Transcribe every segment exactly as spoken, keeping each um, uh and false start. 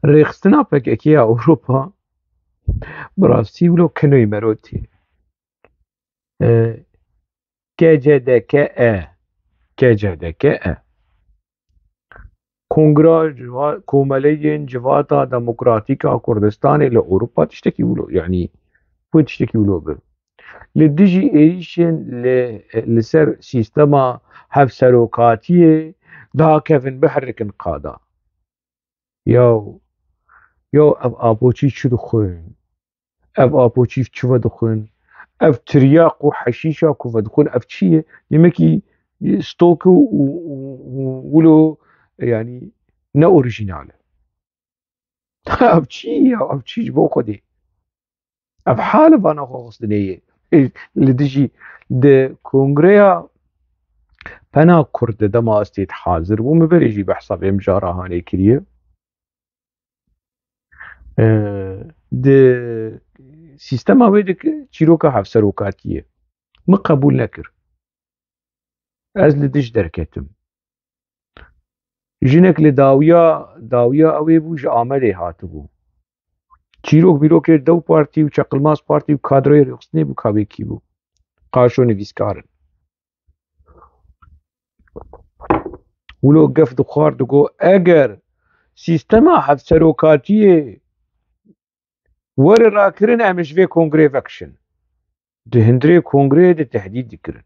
Rêxistina P K K ya Ewropa bi rastî wilo kenoyê merotî. E, K C D K E, K C D K E. Kongra Civa-, Komeleyên Civata Demokratîk a Kurdistanê li Ewropa tiştekî wilo, yanî wê tiştekî wilo bi. Li dijî êrîşên li, li ser sîstema hevserokatiyê dihakevin biherikin qada. Yaw, yaw ev apoçî çi dixwin? Ev apoçî çi vedixwin? Ev tiryaq û heşîşa ku vedixwin, ev çi ye? Yemekî stok û, û, û, û wilo, yanî ne orîjînal e. Ev çi ye? Ev çi ji bo Xwedê? Ev hal vana xwe xistinê ye. Ê, li dijî di kongreya Pena Kurd de dema ez têt hazir bûm, min berê jî behsa vê mijara hanê kiriye. Ee, di sîstema wê de ki çîroka hevserokatiyê min qebûl nekir. Ez li dij derketim. Jinek li dawiya, dawiya ew ê bû, ji Amedê hatibû. Çîrok mîrokê Dew Partî û Çeqilmaz Partî û kadroyê rêxistinê bû, ka wê kî bû? Qaşo nivîskar in. Wilo gef dixwar digo, eger sîstema hevserokatiyê were rakirin, em ji vê kongrê vekişin. Di hundirê kongreyê de tehdîd dikirin.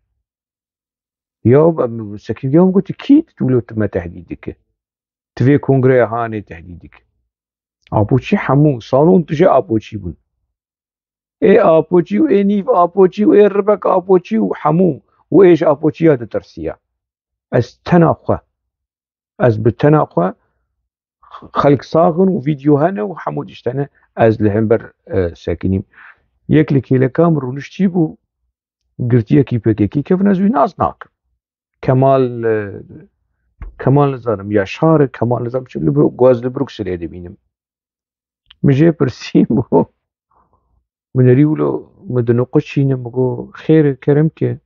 Ya, em, Sekîn, ya, min got, kî tu wilo tu me tehdîd dike? Tu vê kongreya hanê tehdîd dike. Apoçî hemû, salon tije apoçî bûn. Ê apoçî û ê nîv apoçî û ê ribek apoçî û hemû û ê ji apoçiya ditirsiya. Ez tena xwe. Ez bi tena xwe, xelk sax in û vîdeo hene û hemû tişt hene. Ez li hember, e, sekinîm. Yek li kêleka min rûniştî bû, girtiyekî P K K kevin, ez wî nas nakim. Kemal, e, Kemal nizanim, Yaşar, Kemal nizanim, çi li Bru-, ku ez li Brukselê dibînim. Min jê pirsî bû. Min nerî wilo min di niqu çîne, min got, xêr e, kerem ke.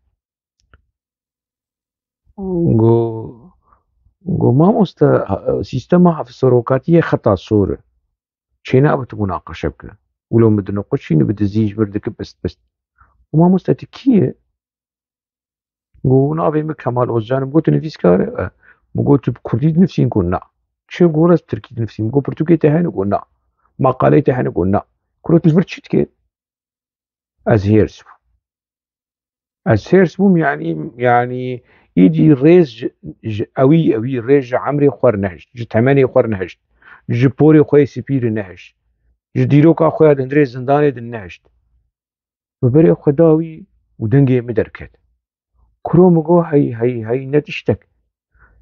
Go, go mamoste, ha-, sîstema hevserokatiyê xeta sor e. Çênabe tu munaqeşe bike. Wilo min di niqu çîne, bi dizî ji vir dike pist pist. Go mamoste, tu kî ye? Go navê min Kemal Ozcan e. Min got, tu nivîskar e? E. Min got, tu bi kurdî dinivîsî? Go na. Çi? Go ez bi tirkî dinivîsî. Min got, pirtûkê te hene? Go na. Maqaleyê te hene? Go na. Kuro tu ji vir çi dike? Ez hêrs bûm. Ez hêrs bûm, yanî, yanî îdî rêz ji, ji ewî, ewî rêz ji emrê xwe re nehişt, ji temenê xwe re nehişt, ji porê xwe yê spî re nehişt, ji dîroka xwe ya di hundirê zindanê de nehişt. Min berê xwe da wî û dengê min derket. Kuro min got, hey, hey, hey, ne tiştek.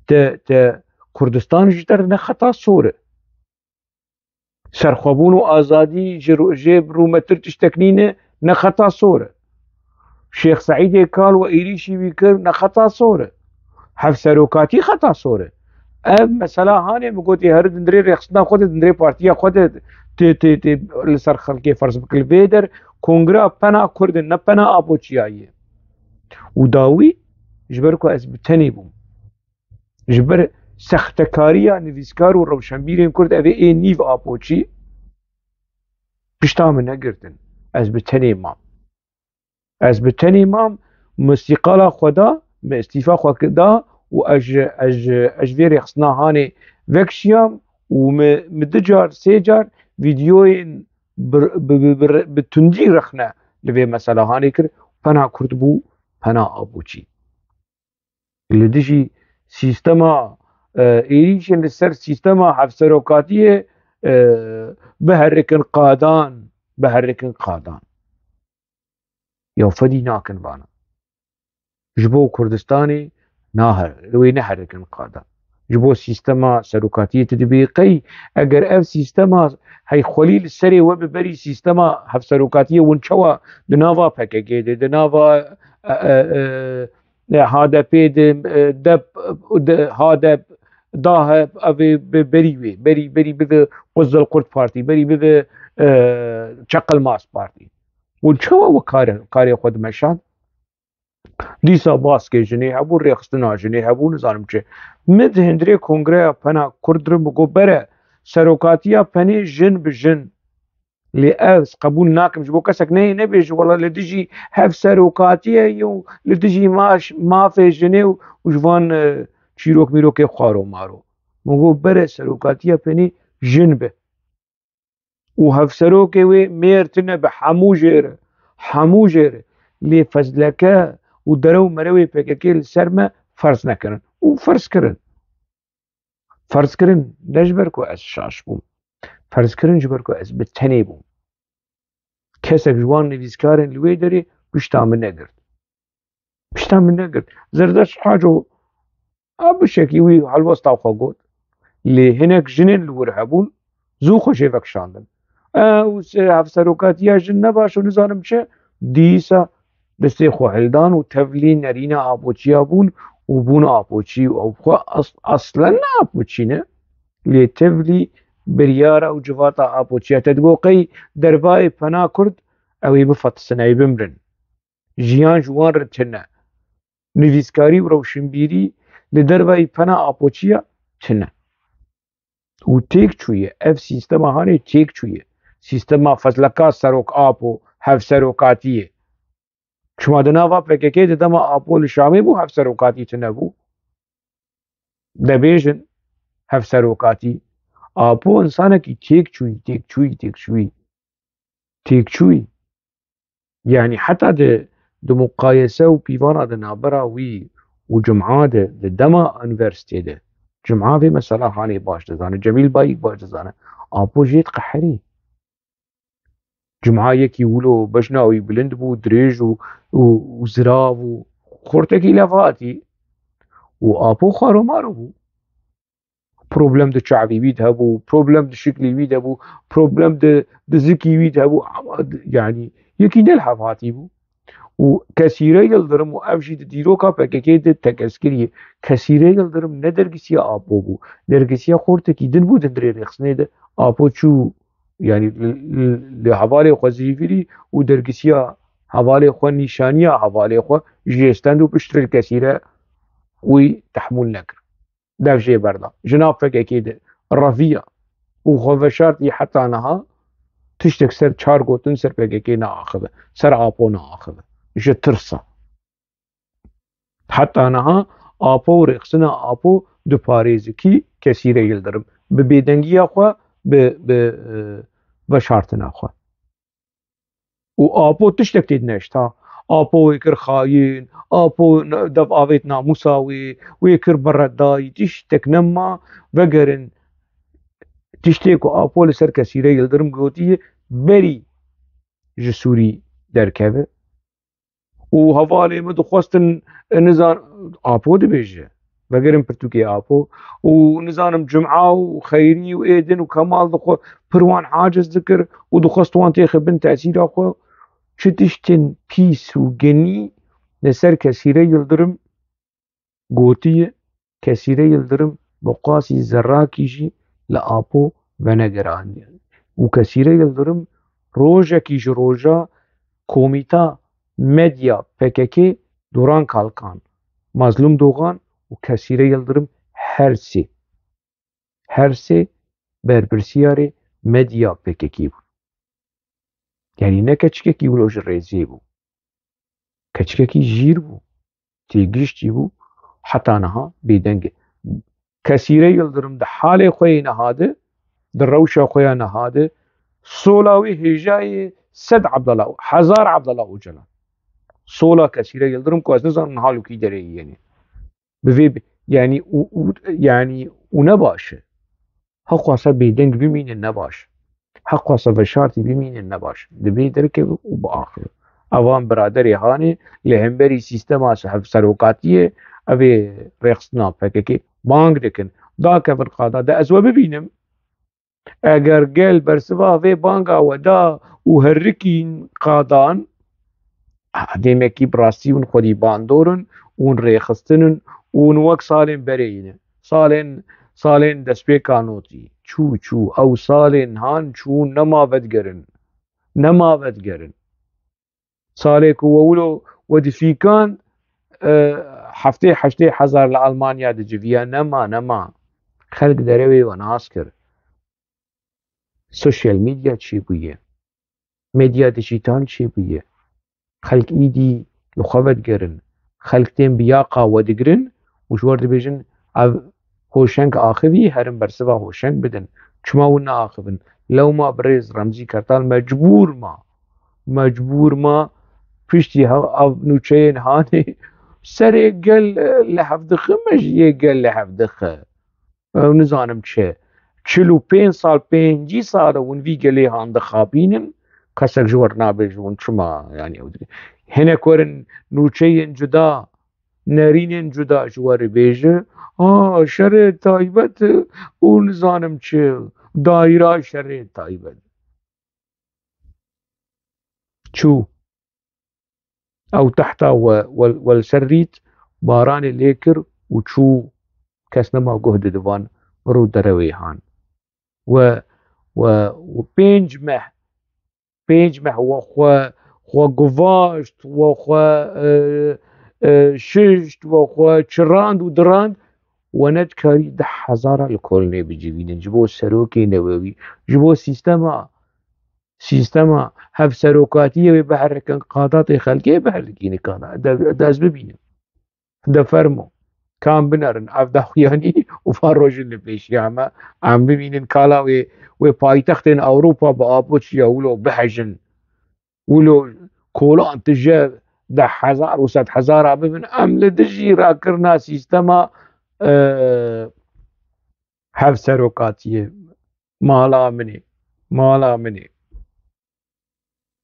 Te, te Kurdistan ji te re ne xeta sor e. Serxwebûn û azadî ji ro-, jê rûmetir tiştek nîne, ne xeta sor e. Şêx Seîdê Kal we êrîşî wî kir, ne xeta sor e. Hevserokatî xeta sor e. Ev mesela hanê min gotê, here di hundirê rêxistina xwe de, di hundirê partiya xwe de tê, tê, tê li ser xelkê ferz bike. Li vê der kongra pena Kurd in, ne pena Apoçiyayê. Û dawî ji ber ku ez bi tenê bûm. Ji ber sextekariya nivîskar û rewşenbîrên Kurd, ev ê nîv Apoçî pişta min negirtin. Ez bi tenê mam. Ez bi tenê mam, min îstîqala xwe da, min îstîfa xwe ki-, da û ez ji, ez ji, ez ji vê rêxistina hanê vekişiyam û min, min du car, sê car vîdeoyên bi, bi, bi, bi, bi tundî rexne li vê mesela hanê kir. Pena Kurd bû, pena Apoçî. Li dijî sîstema, e, êrîşên li ser sîstema hevserokatiyê, e, biherikin qadan, biherikin qadan. Ya fedî nakin vana. Ji bo Kurdistanê naher-, wê neherikin qadan. Ji bo sîstema serokatiyê tu dibê qey, eger ev sîstema hey xwelî li serê we bi berî sîstema hevserokatiyê, hûn çawa di nava P K K de, di nava, e, e, e, e, H D P de, e, dep, de, H D P, DAHP, ev ê bi berî wê, berî, berî bibe Quzzel Kurt Partî, berî bibe, e, Çeqilmaz Partî. Hûn çawa we karê, karê xwe dimeşand? Dîsa baskê jinê hebû, rêxistina jinê hebû, nizanim çi. Min di hundirê kongreya pena Kurd re min got, bere serokatiya penê jin bi jin. Lê ez qebûl nakim, ji bo kesek neyê nebêje, wela li dijî hevserokatiyê ye û li dijî maş-, mafê jinê û, û ji van, e, çîrok mîrokê xwaro maro. Min got, bere serokatiya penê jin be. Û hevserokê wê mêr tune be, hemû jê re, hemû jê re. Lê fezleke û derew merewê P K K li ser me ferz nekirin. Û ferz kirin. Ferz kirin, ne ji ber ku ez şaş bûm. Ferz kirin ji ber ku ez bi tenê bûm. Kesek ji wan nivîskarên li wê derê pişta min negirt. Pişta min negirt. Zerdeşt Haco, a bişekî wî helwesta xwe got. Lê hinek jinên li wir hebûn, zû xwe jê vekişandin. Ew se-, hevserokatiya jin ne baş û nizanim çi, dîsa destê xwe hildan û tevlî nerîna Apoçiya bûn û bûn Apoçî û ew xwe as-, aslen ne Apoçî ne. Lê tevlî biryara û civata Apoçiya te digo qey dervayê pena Kurd ew ê bifetisin, ey bimrin. Jiyan ji wan re tune. Nivîskarî û rewşinbîrî li dervayî pena Apoçiya tune. Û têk çûye, ev sîstema hanê têk çûye. Sîstema fezleka serok apo, hevserokatiyê. Çima di nava P K K de dema apo li Şamê bû, hevserokatî tune bû? Debêjin, hevserokatî. Apo insanekî têk çûyî, têk çûyî, têk çûyî. Têk çûyî. Yanî heta di, di muqayese û pîvana di navbera wî û Cuma de, di dema unîversîtê de, Cuma vê mesela hanê baş dizane, Cemîl Bayik baş dizane. Apo jê diqeherî. Cuma yekî wilo bejna wî bilind bû, dirêj û, û, û zirav û xortekî lev hatî. Û Apo xwaromaro bû. Problem di çavî wî de hebû, problem di şiklî wî de bû, problem di, di zikî wî de hebû. Ama di, yanî yekî ne li hev hatî bû. Û Kesîre Yildirim û ev jî di dîroka P K K de tekez kiriye. Kesîre Yildirim ne dergisiya Apo bû. Dergisiya xortekî din bû di hundirê rêxistinê de. Apo çû, yanî li, li, li hevalê xwe zîvirî û dergisiya hevalê xwe, nîşaniya hevalê xwe jê stend û piştre li Kesîre wî tehmûl nekir. Dev jê berda. Ji nav P K K de reviya û xwe veşartî heta niha tiştek ser çar gotin ser P K K naaxive. Ser Apo naaxive. Ji tirsa. Heta niha Apo û rêxistina Apo diparêzikî Kesîre Yildirim. Bi bêdengiya xwe, bi, bi, e, veşartina xwe. Û Apo tiştek tê dineşt ha. Apo wê kir xayîn, Apo ne-, dev avêt namûsa wê, wê kir beredayî, tiştek nema, vegerin tiştê ku Apo li ser Kesîre Yildirim gotiye, berî ji Sûrî derkeve. Û hevalê min dixwestin, e, nizan, Apo dibêje. Vegerin pirtûkê Apo. Û nizanim Cuma û Xeyrî û êdin û Kemal dixwe pir wan haciz dikir û dixwest wan têxe bin tesîra xwe. Çi tiştên pîs û genî li ser Kesîre Yildirim gotiye, Kesîre Yildirim bi qasî zerrakî jî li Apo venegeraniye. Û Kesîre Yildirim rojekî ji roja Komîta Medya P K K Duran Kalkan, Mazlûm Dogan û Kesîre Yildirim her sê, her sê berpirsiyarê medya P K K bûn. Yanî ne keçikekî wilo ji rêzê bû. Keçikekî jîr bû. Têgiştî bû. Heta niha bêdeng e. Kesîre Yildirim di halê xwe yê niha de, di rewşa xwe ya niha de, sola wê hêjayê sed Abdullah, hezar Abdullah Ocalan. Sola Kesîre Yildirim ku ez nizanim niha li kî derê yê yenê. Bi vê bi-, yanî û, û, yanî û ne baş e. Heqwasa bêdeng bimîne ne baş. Heqwasa veşartî bimîne ne baş. Divê derkeve û biaxive. Evan biraderê hanê li hemberî sîstema hevserokatiyê, ev ê rêxistina P K K bang dikin. Dakevin qada de ez we bibînim. Eger gel bersiva vê banga we da û herikîn qadan, a, demekî bi rastî hûn xwedî bandor in, hûn rêxistin in û hûn wek salên berê yî ne. Salên, salên destpêka notî. Çû, çû. Ew salên han çûn nema vedigerin. Nema vedigerin. Salê ku we wilo we difîkand, e, heftê heştê hezar li Almanya diciviya. Nema, nema. Xelk derewê we nas kir. Sosyal medya çêbûye. Medya dijital çêbûye. Xelk îdî li xwe vedigerin. Xelk tên bi yaqa we digirin û ji wer dibêjin, ev hoşeng axivî, herin bersiva hoşeng bidin. Çima hûn neaxivin? Lewma birêz Remzî Kertal mecbûr ma. Mecbûr ma piştî he-, ev nûçeyên hanê serê gel, e, li hev dixe, me jî yê gel li hev dixe. Ew nizanim çi. Çil û pênc sal, pêncî sal e hûn vî gelê han dixapînin, kesek ji we re nabêje hûn çima, yanî ew dike. Hinek werin nûçeyên cuda, nerînên cuda ji we re bêje, a, şerê taybet û nizanim çi, daîra şerê taybet. Çû. Ew tehta we, we, we li ser rît, baranê lê kir û çû, kes nema guh dide van, mirov derewê han. We, we, we pênc meh, pênc meh we xwe, xwe guvaşt, we xwe, e, e, şişt, we xwe çirand û dirand, we nedikarî deh hezara li kolonê bicivînin. Ji bo serokê newewî, ji bo sîstema, sîstema hevserokatiyê wê biherikin, qadatê xelkê biherikîne, kana de, de ez bibînim. De fermo. Kan binerin, ev daxuyanî û van rojin li pêşiya me. Em bibînin kala wê, wê paytextên Ewropa bi apo çiya wilo bihejin. Wilo kolan tije deh hezar û sed hezara bibin. Em li dijî rakirina sîstema, e, hevserokatiyê. Mala min e. Mala min e.